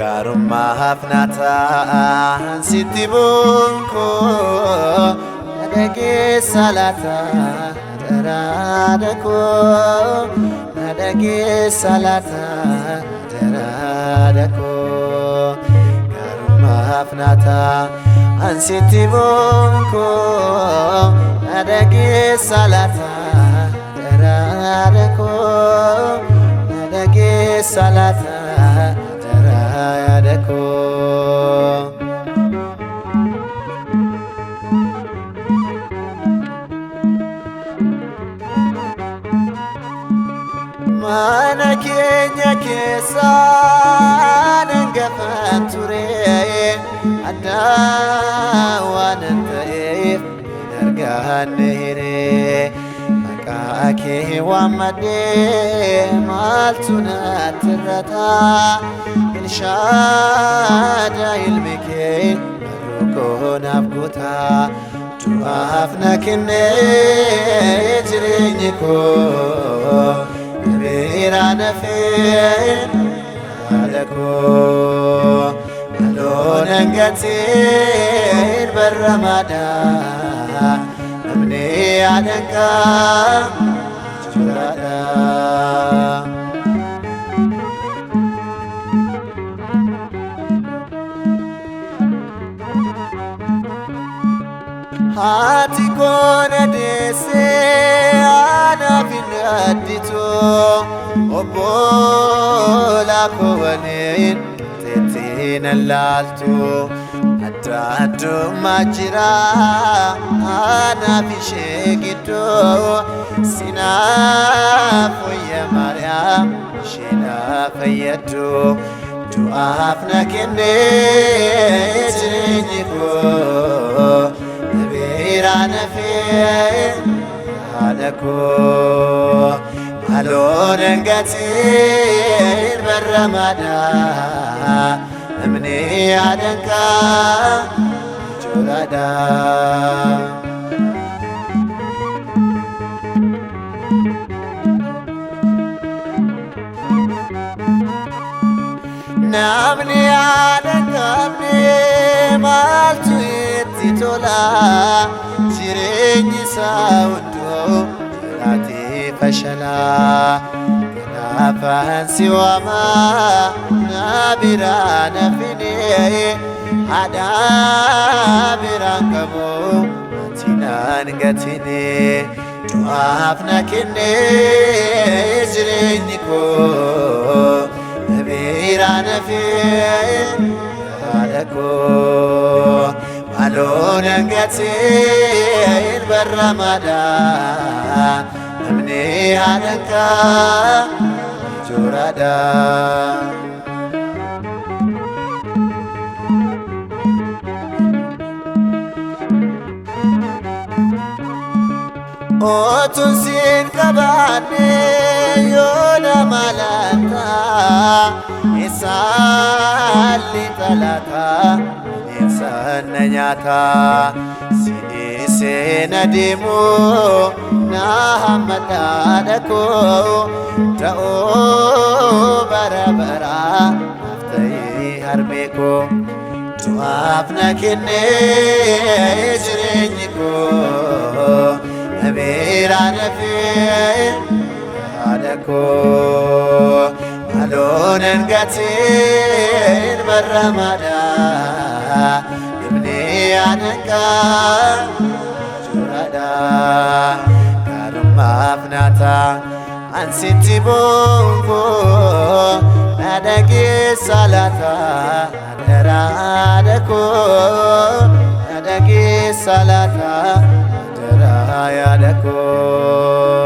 Gaarummaaf naataan sitti bonkoo na dhageessa laata daraada koo na dhageessa laata daraada koo gaarummaaf naataan sitti bonkoo na dhageessa laata daraada koo na dhageessa laata daraada koo. Mana keenya keessa dangafaan ture addaa waanan ta'eef hin arganne hiree maqaa kee waammadhee maaltu natti irrata Ilshaada ilmi kee barruu koo naaf guuta du'aaf na kennee jireenyi koo Beera nafee haadha koo maloon hangateen barramaadha namni haadha jiraadha. Haati koo na deessee anaaf hin additu obbolaa koo waliin teettee nan laaltu adda addummaa jira anaaf ishee gidduu sinaaf wayya Maariyaam ishee na fayyaddu du'aaf na kennee jireenyi koo beera nafee haadha koo maloon hangateen barramaadha namni haadha ijoolaadha. Namni haadha hin qabne maaltu itti tola jireenyi isaa hunduu jiraatee fashala kanaafan si waama na biraa na fine haadha biraan qabu ati naan gatine du'aaf na kenne jireenyi koo beera nafee haadha koo maloon hangateen barramaadha namni haadha ijoolaadha. Otuun siin qabaanne yoo nama laata isaalli xalaata bineensaan na nyaata si dhiisee na deemu na hammadhaadha koo ta'uu bara baraa naaf ta'ee harmee koo du'aaf na kennee jireenyi koo beera nafee haadha koo maloon hangateen barramaadha namni haadha ijoolaadha gaarummaaf naata ansitti bonkoo na dhageessa laata daraada koo na dhageessa laata daraa yaada koo.